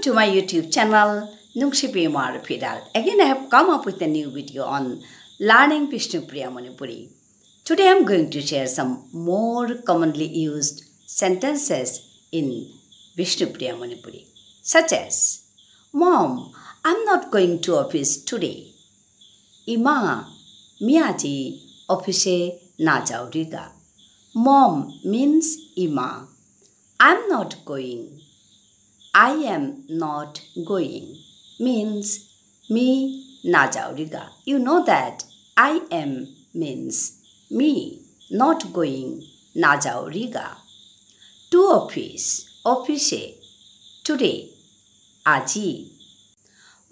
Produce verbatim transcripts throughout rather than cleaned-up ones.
To my YouTube channel, Nungshipi Mar Pidal. Again, I have come up with a new video on learning Bishnupriya Manipuri. Today, I'm going to share some more commonly used sentences in Bishnupriya Manipuri, such as, "Mom, I'm not going to office today." ইমা, মি আজি অফিসে না যাউরিগা। Mom means ইমা। I'm not going. I am not going means me না যাউরিগা। You know that I am means me, not going না যাউরিগা। To office, অফিসে, today, আজি।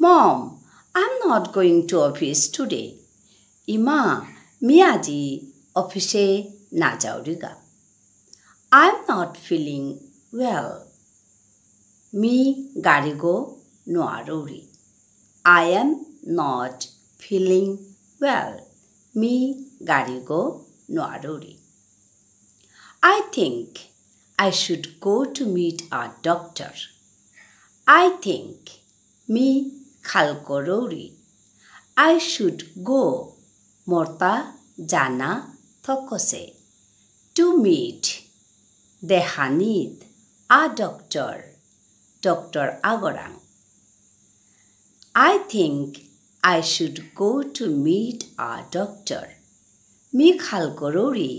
Mom, I'm not going to office today. ইমা, মি আজি অফিসে না যাউরিগা। I'm not feeling well. Me গারিগো নুয়ারৌরি। I am not feeling well. Me গারিগো নুয়ারৌরি। I think I should go to meet a doctor. I think me খাল করৌরি। I should go, মোরতা যানা থকসে। To meet, দেহানিত, a doctor, ডক্টর আগরাং। I think I should go to meet a doctor. Me খাল করৌরি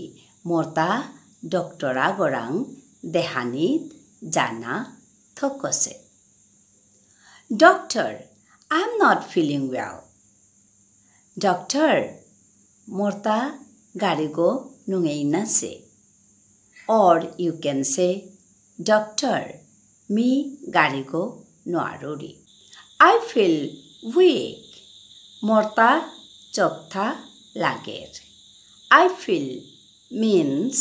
মোরতা ডক্টর আগরাং দেহানিত যানা থকসে। Doctor, I'm not feeling well. Doctor, মোরতা গারিগো নুঙেইনাসে। Or you can say, doctor, me গারিগো নুয়ারৌরি। I feel weak. মোরতা চকথা লাগের। I feel means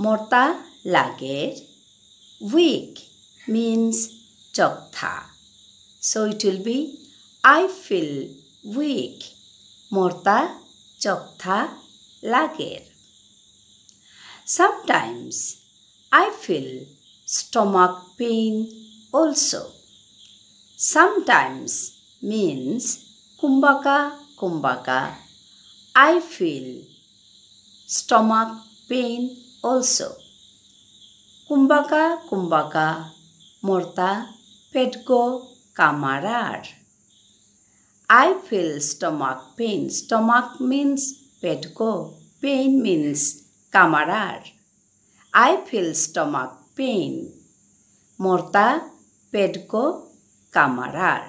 মোরতা লাগের। Weak means চকথা। So it will be, I feel weak. মোরতা চকথা লাগের। Sometimes I feel stomach pain also. Sometimes means কুম্বাকা কুম্বাকা। I feel stomach pain also. কুম্বাকা কুম্বাকা মোরতা পেটগো কামারার। I feel stomach pain. Stomach means পেটগো, pain means কামারার। I feel stomach pain. মোরতা পেটগো কামারার।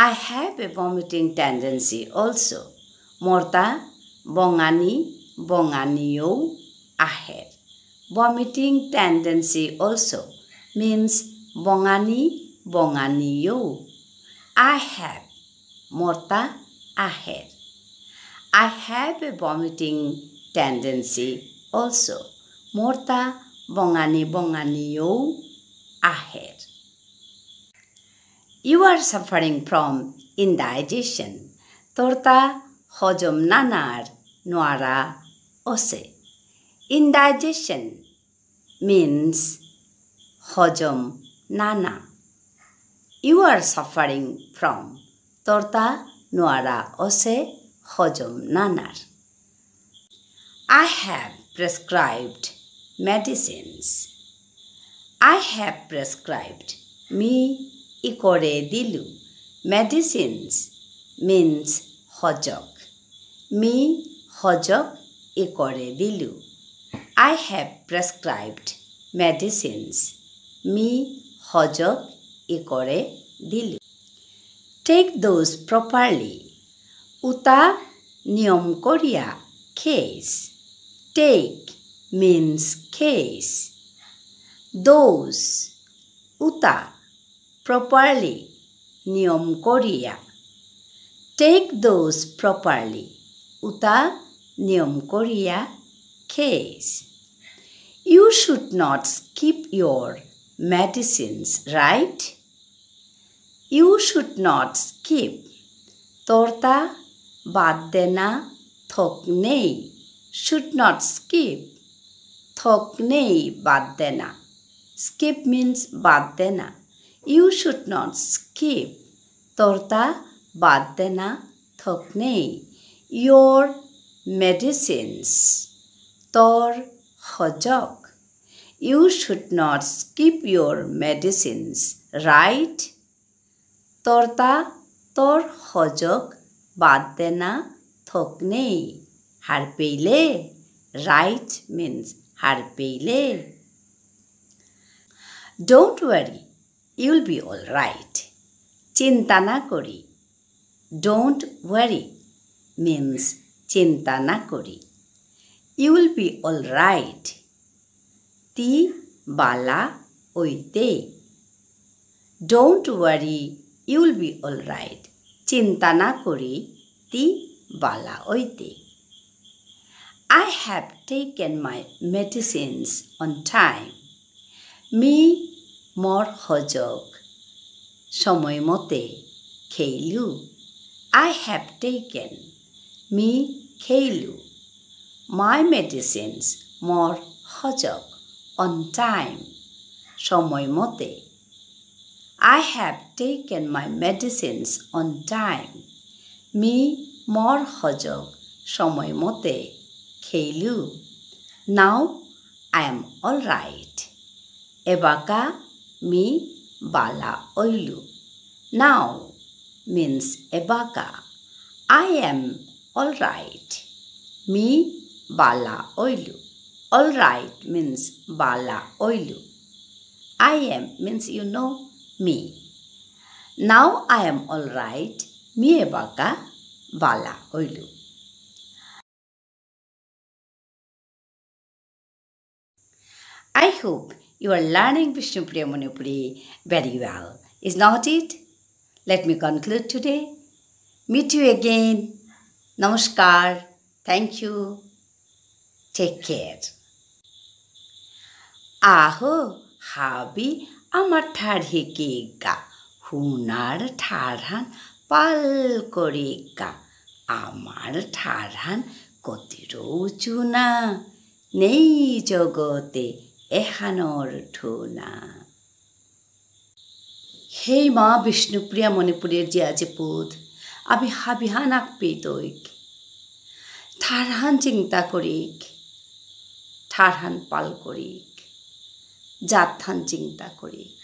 I have a vomiting tendency also. মোরতা বঙানি বঙানিও আহের। Vomiting tendency also means বঙানি বঙানিও। I have, মোরতা আহের। I have a vomiting tendency also. মোরতা বঙানি বঙানিও আহের। You are suffering from indigestion. তোরতা হজম নানার নোয়ারা অসে। Indigestion means হজম নানা। You are suffering from. তোরতা নোয়ারা অসে হজম নানার। I have prescribed medicines. I have prescribed. Me ইকরে দিলু। Medicines means হজক। মি হজক ইকরে দিলু। I have prescribed medicines. Me হজক ইকরে দিলু। Take those properly. উতা নিয়ম করিয়া খেস। Take means খেস। Those, উতা, properly, নিয়ম করিয়া। Take those properly. উতা নিয়ম করিয়া খেস। You should not skip your medicines, right? You should not skip. তোরতা বাদ দেনা থক নেই। Should not skip. থক নেই বাদ দেনা। Skip means বাদ দেনা। You should not skip, তোরতা বাদ দেনা থক নেই, your medicines, তোর হজক। You should not skip your medicines, right? তোরতা তোর হজক বাদ দেনা থক নেই। হারপেইলে, right means হারপেইলে। Don't worry, you'll be all right. চিন্তা না করি। Don't worry means চিন্তা না করি। You'll be all right. তি বালা অইতে। Don't worry, you'll be all right. চিন্তা না করি, তি বালা অইতে। I have taken my medicines on time. Me more হজক সময় মতে খেইলু। I have taken, মি খেইলু। My medicines, মোর হজক, on time, সময় মতে। I have taken my medicines on time. Me more হজক সময় মতে খেইলু। Now I am all right. এবাকা মি বালা অইলু। Now means এবাকা। I am all right. Me বালা অইলু। All right means বালা অইলু। I am means you know me. Now I am all right. Me এবাকা বালা অইলু। I hope you are learning Bishnupriya Manipuri very well. Is not it? Let me conclude today. Meet you again. Namaskar. Thank you. Take care. আহো, হাবি আমার ঠার হিকিগা, হুনার ঠারহান পাল করিগা, আমার ঠারহান কতিরো উঁচু না, নেই জগতে এহানর ঠুনা। হেই মা বিষ্ণুপ্রিয়া মণিপুরীর জিয়া জিপুত, আমি হাবিহান আকপেইতইক। ঠারহান চিন্তা করিক, ঠারহান পাল করিক, জাতহান চিন্তা করিক,